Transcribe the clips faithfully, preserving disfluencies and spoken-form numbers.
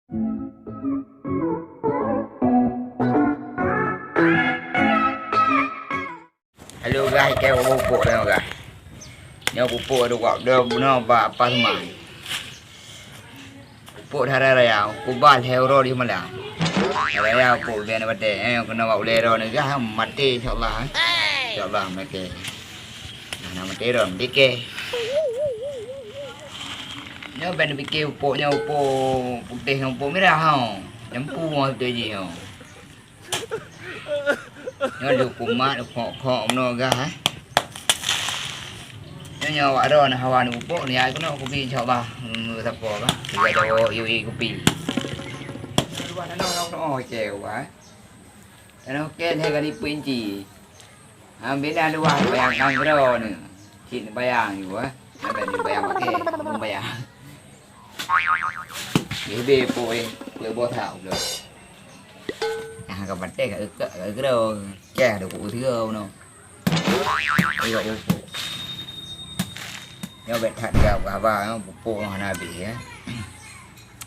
Halo guys, ikai bak pupuk nyoe guys. Nyoe pupuk dua bunoe bak apa semua. Pupuk hari raya, kubah lhèe uroe di malam. Hari raya pupuk biar na batèe, eh, keunoe bak ulèe droeneuh guys, maté insya Allah, eh. Insya Allah maté. Nah, na maté droeneuh, pike. Nyoe ban pike pupuk, nyoe pupuk putéh ngon pupuk mirah, ho. Jampu ngon tu jih, ho. Nyoe lheuh kumat, khok-khok meunoe gah, eh. Nyoe, nyoe awak droe na hawa neupupuk, ni ai keunoe kupi insya Allah. Hmm, sapo bah. Tiga jawa yui kupi. Luwah tanoh, tanoh, tanoh, oke, wah. Tanoh oke, lhèe kali peuinci. Ambil dah luwah bayang nanggroe ni. Cit bayang juga, eh. Ambil ni bayang pakai, belum bayang. Bebe poi, poi boh thau bloe. Nah, ka batèe ka eukak, ka eukak. Cah, ada kuku tiga bunoe. Tiga kuku. Nyoe bèk that ka haba, nyoe pupuk nyoe hana habéh, ya.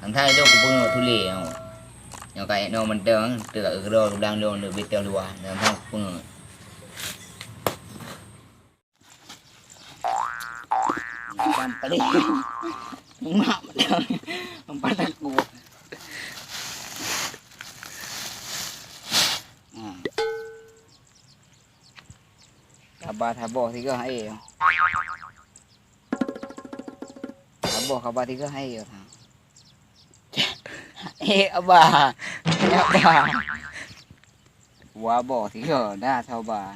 Antara itu kupeungeut tuléh, nyoe. Nyoe ka inoe mantong, teu ka eukak, blang dong, leubeh teuh luwah. Antara kupeungeut. Macam tadi. Mak macam empat aku. Hmm. Kaba saboh tiga hai. Saboh kaba tiga hai. Eh, abah. Eh, abah. Dua boh, tiga, dah sabar.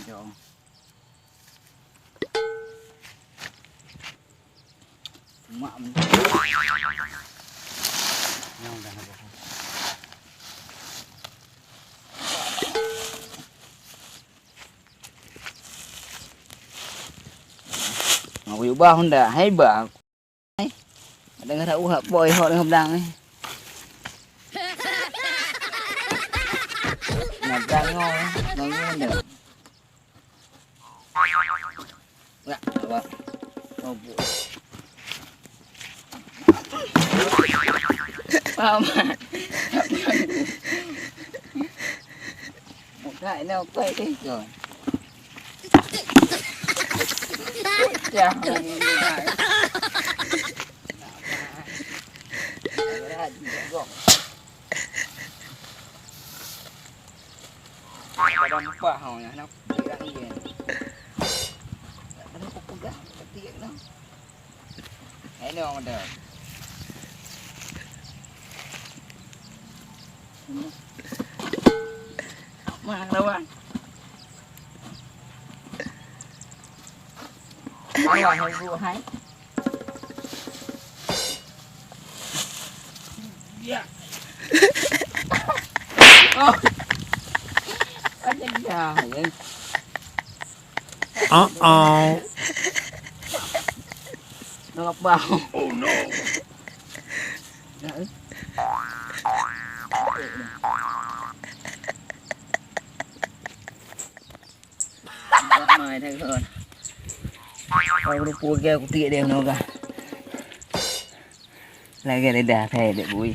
Jom. Mak men-, nyang dah habis. Mau ubah honda, hai bah. Ada ngarap uhak boy hok dengan belang ni. Nah, belang ngau, ngau honda. Nggak, apa? Mabuk. Aman. Buka ini apa ini, Jon? Pecah ini, Jon. Berat juga, Jon. Pada muka hang nyan, nak petik lagi kan. Ada pepeugah, petik kan. Hai ni orang dah. Mah lawan. Lawan hai guru hai. Ya. Oh. Ada dia, ya. Uh-oh. Nak apa? Oh no. Mai dah kon. Kau rupu ke aku tiek dia noga. Lagèe lidah phèe dek bui.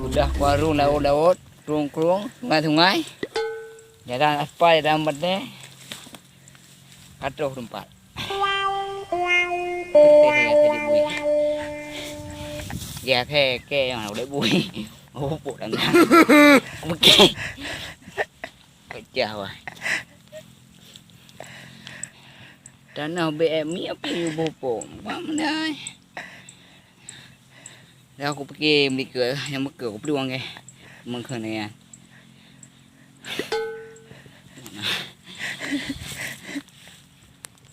Udah warong laôt-laôt, krueng-krueng, sungai-sungai. Jalan aspal, jalan beuteh. Ka troh teumpat. Teuh ya tadi bui. Ya ke ke yang udah bui. Oh, pok dan. Oke. Pecah wah. Tanah B M ni apa yang bopong? Mak menai. Dah aku pergi beli ke yang beka aku peluang ke. Mengkena ya.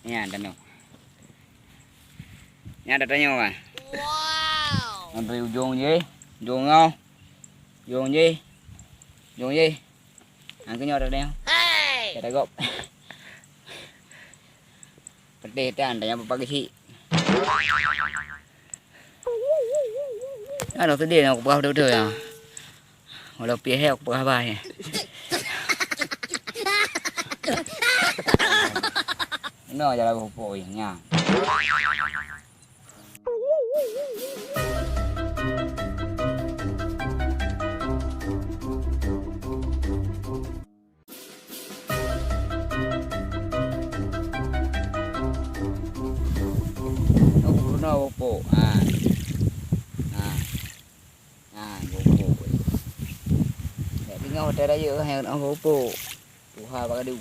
Ya, dah no. Nyan dah tanyoe kan. Wow. Dari ujong je, ujong ngau. Ujong je. Ujong je. Angkeu nyoe dah nyoe. Hai. Dah gop. Peudeh tan, tanya apa pagi sih. Aduh, sedih nak kupeugah betul-betul ya. Walau pih hai kupeugah bah ya. Inoe jalan pupuk ih nya. Oh, peurunoe pupuk. Ha. Ha. Ha, pupuk. Dak teungoh watèe rayeuk hai pupuk. Tuha bak gadu.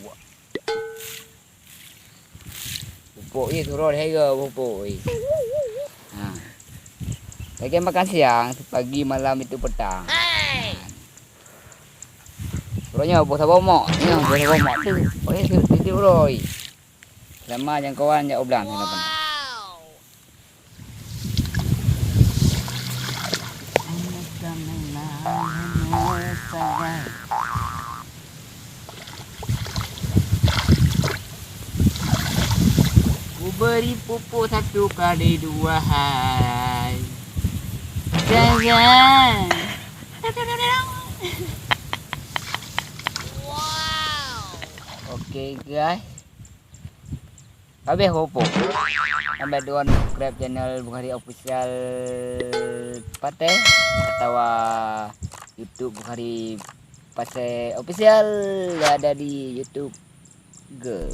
Pupuk je turun harga pupuk je. Ha. Lagi makan siang, pagi, malam itu petang. Ha. Pokoknya boh saboh mok, nyoh boh saboh mok tu. Pokoknya tu tu tu roi. Selama jangkauan jak ublang sana pun. Ku beri pupuk satu kali dua hai. Sayang. Oke guys. Habis pupuk. Sampai tuan subscribe channel Bukhari Official Pate atawa YouTube Bukhari Pate Official yang ada di YouTube. Go.